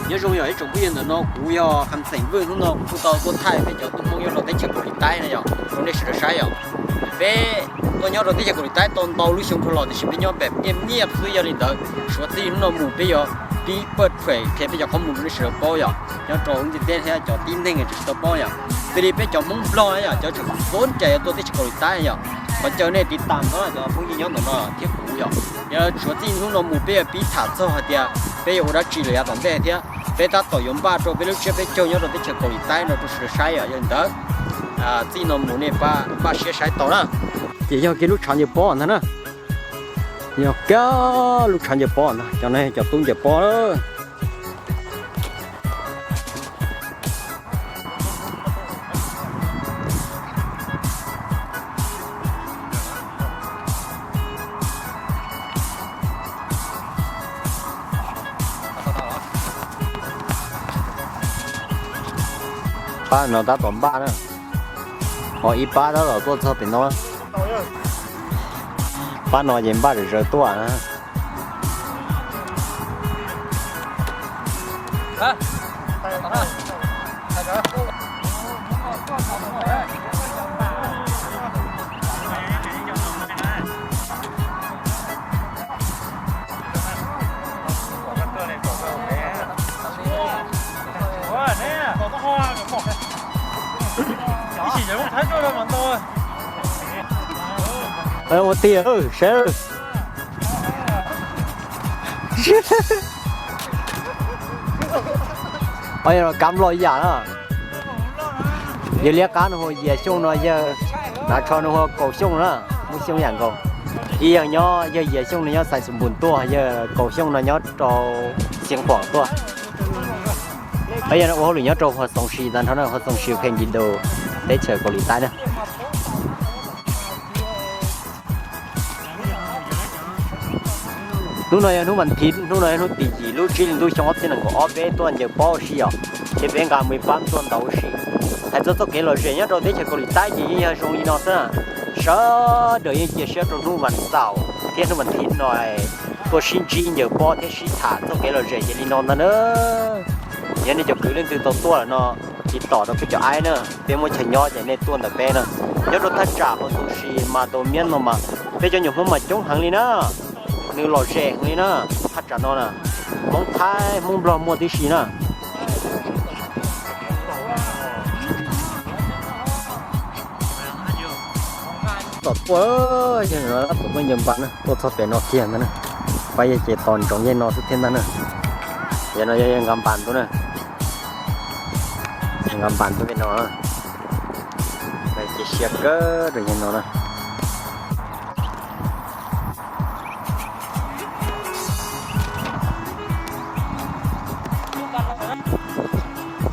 Nyob zoo yog ib tsoom phooj ywg, ntawm no kuv yog Kham Xeem Vwj. Hnub no kuv tuaj thaij peb cov tub Hmoob nyob rau teb chaws Kaus Lim Taib no yog rau nej sawv daws saib yom. Peb tuaj nyob rau teb chaws Kaus Lim Taib tau ntau lub xyoo dhau los tiam sis peb nyob npem nyiaj nyiaj xwb, yog li ntawd suav txij hnub no mus peb yuav pib pawj phuem qhia peb cov qhob mus rau nej sawv daws paub yom, nyob rau lub ntiaj teb thiab cov tib neeg tsis tau paub yom. Xws li peb cov Hmoob Nplog na yom, cov tseem xob ncaim yuav tuaj teb chaws Kaus Lim Taib yom, thov caw nej tiv tam no cov phooj ywg nyob ntawm no thiab kuv yom. Yog suav txij hnub no mus peb yuav pib tham txog hais tias peb yuav ua dab tsi lawm yav tom ntej thiab peb tab tom yuav npaj rau peb lub tsiab peb caug nyob rau teb chaws Kaus Lim Taib no rau sawv daws saib yom. Yog li ntawd txij no mus nej npaj siab saib tau na. Ces yog kiag lub tshav ncaws pob ntag na. Yog kiag lub tshav ncaws pob ntag, cov no cov tub ncaws pob. Pab no tab tom npaj na, ho ib pab tab tom tuaj txog pem no. Pab no ces npaj zawv zawv tuaj na. Ua tiag sawv. Os, yog los kav los yam na. Yawg liab qab no hu Yias Xyooj no yawg, Nav Tsho no hu Kaus Xyooj na, Hmoob Xyooj yam nkaus. Ib yawg nyob, yawg Yias Xyooj no nyob Xais Xus Npus tuaj, yawg Kaus Xyooj no nyob rau Xeev Khuam tuaj. Yog ua hauj lwm nyob rau Huas Xoos Sis ntag nrho na, Huas Xoos Sis Phees Yis Daus, teb chaws Kaus Lim Taib na. Hnub no yog hnub vas thiv, hnub no yog hnub tim yim lub tsib hli ntuj xyoo ob txhiab nees nkaum ob, peb tuaj ncaws pob ua si yom, ces peb nqa mus ib pab tuaj ntaus ua si. Hais txog txoj kev lom zem nyob rau teb chaws Kaus Lim Taib ces yeej yog zoo li no xwb na. Sawv daws yeej cia siab rau hnub vas xaum thiab hnub vas thiv no tuaj sib ntsib ncaws pob thiab sib tham txoj kev lom zem ces li no ntag na. Yog nej cov kwv leej twg tau tuaj lawm no, tiv tom rau peb cov aib na, peb muab chaw nyob ces nej tuaj ntawm peb na. Nyob rau thaj tsam Huas Xoos Sis Mas Taus Miab no mas peb cov nyuam Hmoob mas coob heev li na, nws lom zem heev li na. Thaj tsam no na, Hmoob Thaib Hmoob Nplog muaj tib si na. Tom tuaj, yog no tab tom tuaj ncaws npas na, tuaj txog pem no kiag ntag na. Pab yawg ces tos ntsoov yawg no xwb thiab ntag na. Yog no yog yawg nqa npas tuaj na. Nqa npas tuaj pem no, cia siab kawg rau yawg no na.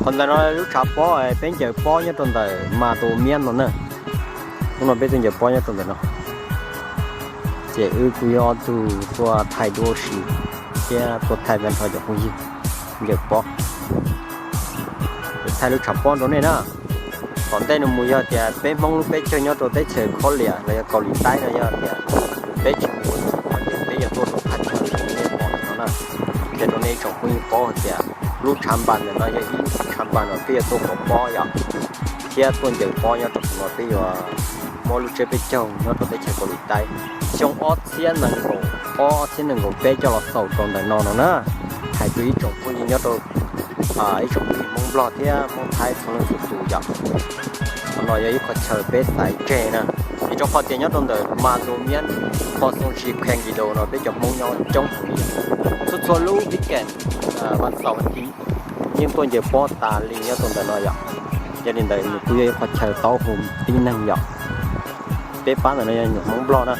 Qhov ntawm no lub tshav pob, peb ncaws pob nyob rau ntawm Mas Taus Miab no na. Hnub no peb tuaj ncaws pob nyob rau ntawm no. Ces wb kuj yog ob tug tuaj thaij duab ua si thiab tuaj thaij tag nrho cov phooj ywg ncaws pob. Thaij lub tshav pob rau nej na. Tom ntej no mus yog tias peb Hmoob lub peb caug nyob rau teb chaws Khov Liam los yog Kaus Lim Taib no yog tias peb tsis mus ua si no ces peb yuav tuaj rau thaj chaw nej pom ntawm no na. Qhia rau nej tsoom phooj ywg paub hais tias lub tshav npas ntawm no yog ib lub tshav npas uas peb yuav tuaj kov pob yom, thiab tuaj ncaws pob nyob rau qhov no peb yuav muab lub tsiab peb caug nyob rau teb chaws Kaus Lim Taib xyoo ob txhiab nees nkaum ob, ob txhiab nees nkaum peb coj los xaus rau ntawm no no na. Hais rau ib tsoom phooj ywg nyob rau, ib tsoom phooj ywg Hmoob Nplog thiab Hmoob Thaib txhua leej txhua tus yom. Qhov no yog ib qho chaw peb xaiv tseg na, vim rau qhov tias nyob rau ntawm Mas Taus Miab, Huas Xoos Sis Phees Yis Daus no peb cov Hmoob nyob coob heev li. Txhua txhua lub weekend, vas xaum vas thiv yeej tuaj ncaws pob tas li nyob rau ntawm no yom. Yog li ntawd nws kuj yog ib qho chaw taub hau tib neeg yom. Peb pab ntawm no yog nyuam Hmoob Nplog na.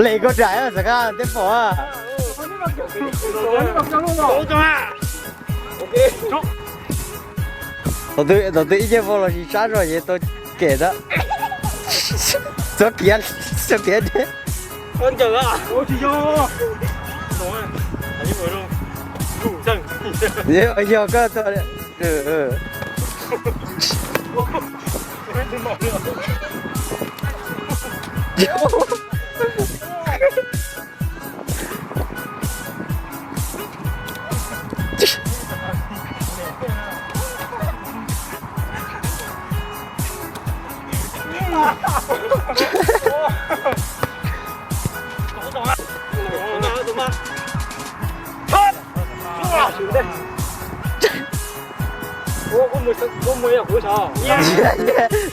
Lem koj daim xav kaj teb pom. Thaum twg ib ce vau los sis sab zog ces tau kem ntag. Txhob khiav, txhob khiav. Yog koj tuaj. Yog,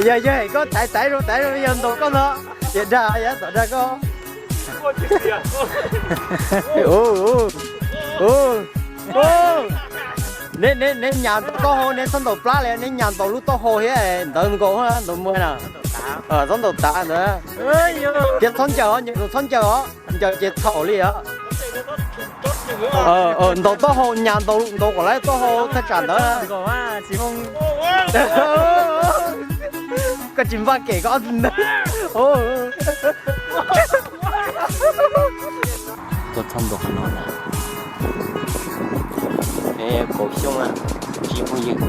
yog, yog, koj taiv taiv rau taiv rau yog ntaus koj no. Yog dag, yog tom dag koj. Neb, neb nyas ntaus taub hau, neb txhob ntaus plab li, neb nyas ntaus lub taub hau thiab ntawd nkaus ntaus muag na. Txhob ntaus tav ntawd. Ces txhob ncaws os, ncaws txhob ncaws os, ncaws ces txhaum li os. Ntaus taub hau, nyas ntaus, ntaus kom lawv taub hau thaj tsam ntawd. Koj tsis npaj kem koj. Tuaj txog ntua qhov no na, peb kaum xyoo na, tsis phooj ywg.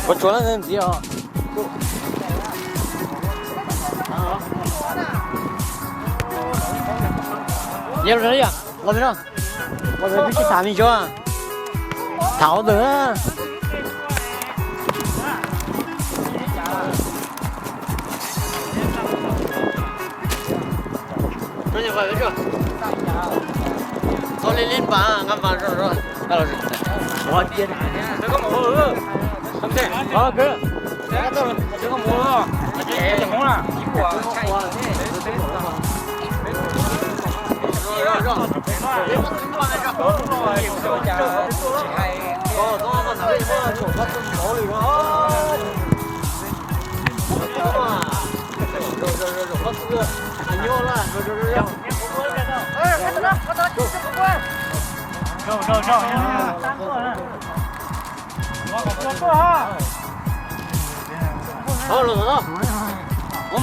Ua tsuav leej ntxiv os. Yog los, los no, los no peb sib tham me ntsis, tham ua ntej. Txhob li li npas, nqa npas zog zog. Muab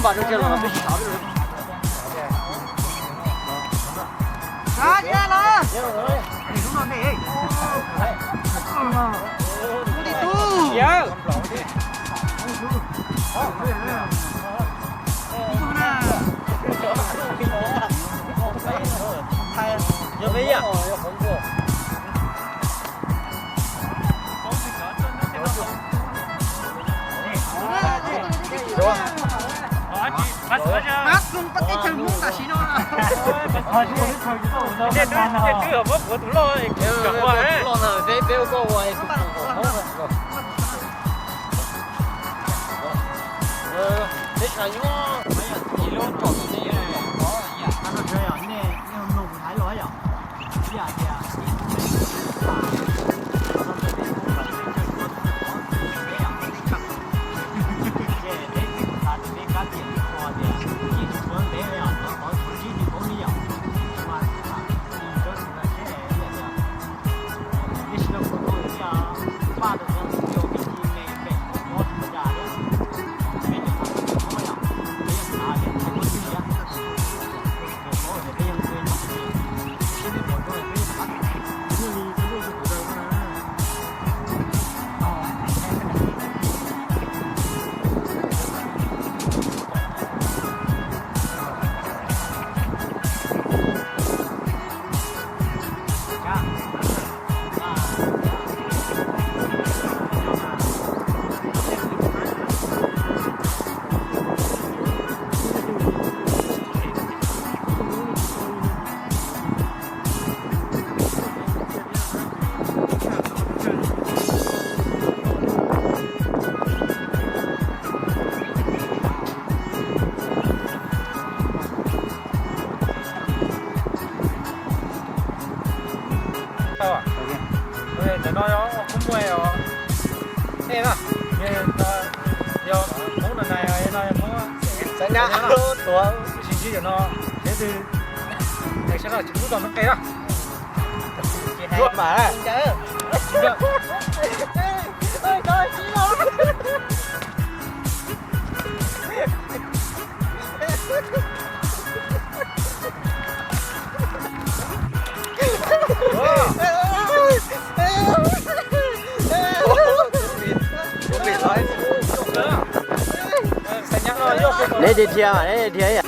npas rau ntsia los peb sib tham. Ntawm no yog kub muag os. Nej na, yog Hmoob no na, no yog Hmoob. Tsis ntsib yam no, yog twg sab no tsis pub tau noj qe na. Ua mas. Neb dhia, neb dhia.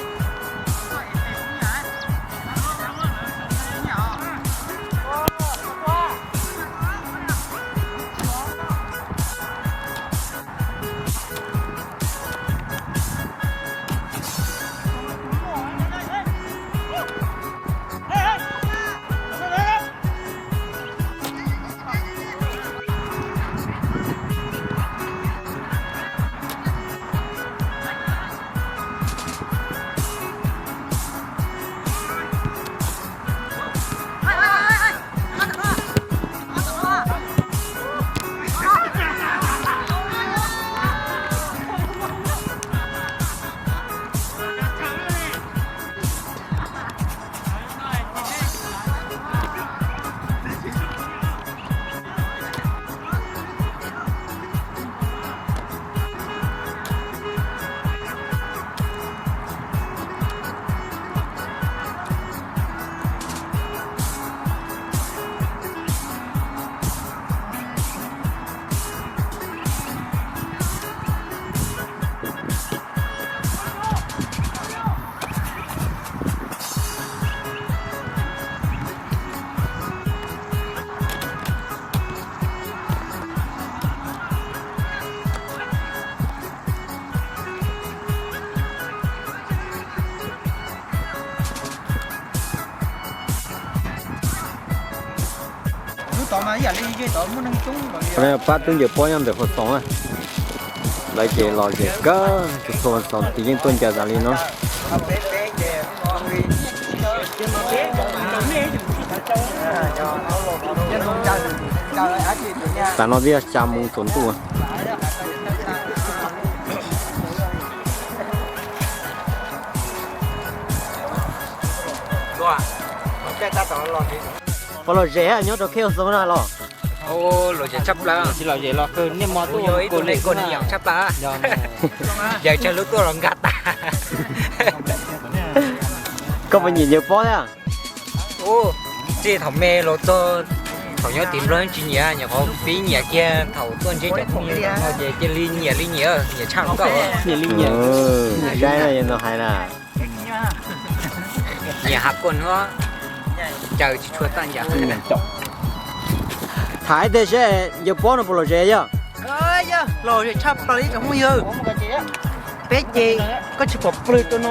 Pab tub ncaws pob nyob ntawm Huas Xoom na. Lawv ces lom zem kawg, txhua Huas Xoom ces yeej tuaj ncaws tas li no. Tam no twb yog xya moo tsaus ntuj. Puas lom zem nyob rau khej Huas Xoom na los? Lom zem tshaj plaws. Tsis lom zem los kawg, niaj hmo tuaj ib tug neeg kuj nyiam tshaj plaws. Yawg tsawg lub tuaj los nkag tas. Koj puas nyiam ncaws pob thiab? Txij thaum me los txog thaum nyob tim Nplog tsis nyiam, nyuam qhuav pib nyiam kiag thaum tuaj ntsib cov phooj ywg no ces cia li nyiam li nyiam, nyiam tshaj koj. Nyiam li nyiam. Saib no hais na. Nyiam hav kua nuav, caws tsis tshua tag ncaws. Tham ib teg seb ncaws pob no puas lom zem yog? Lom zem tshaj plaws li tsoom phooj ywg. Peb ces koj tsis pom plawg rau no.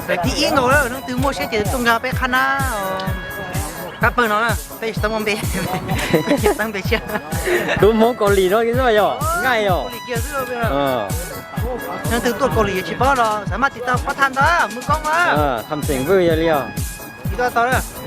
Lawv thib ib nkaus lawm, leej twg muaj siab ces tuaj nkag peb qhab na. Qab pawg no na, peb tsis tau muaj npe, peb tsis tau npe tshiab. Lub Hmoob Kaus Lim no xwb yog, nqaij yog. Leej twg tuaj Kaus Lim yuav tsis paub los xav maj tiv tau pab tham ntau, Mus Koob a. Tham xeem vwj yog li os. Tiv tau tau.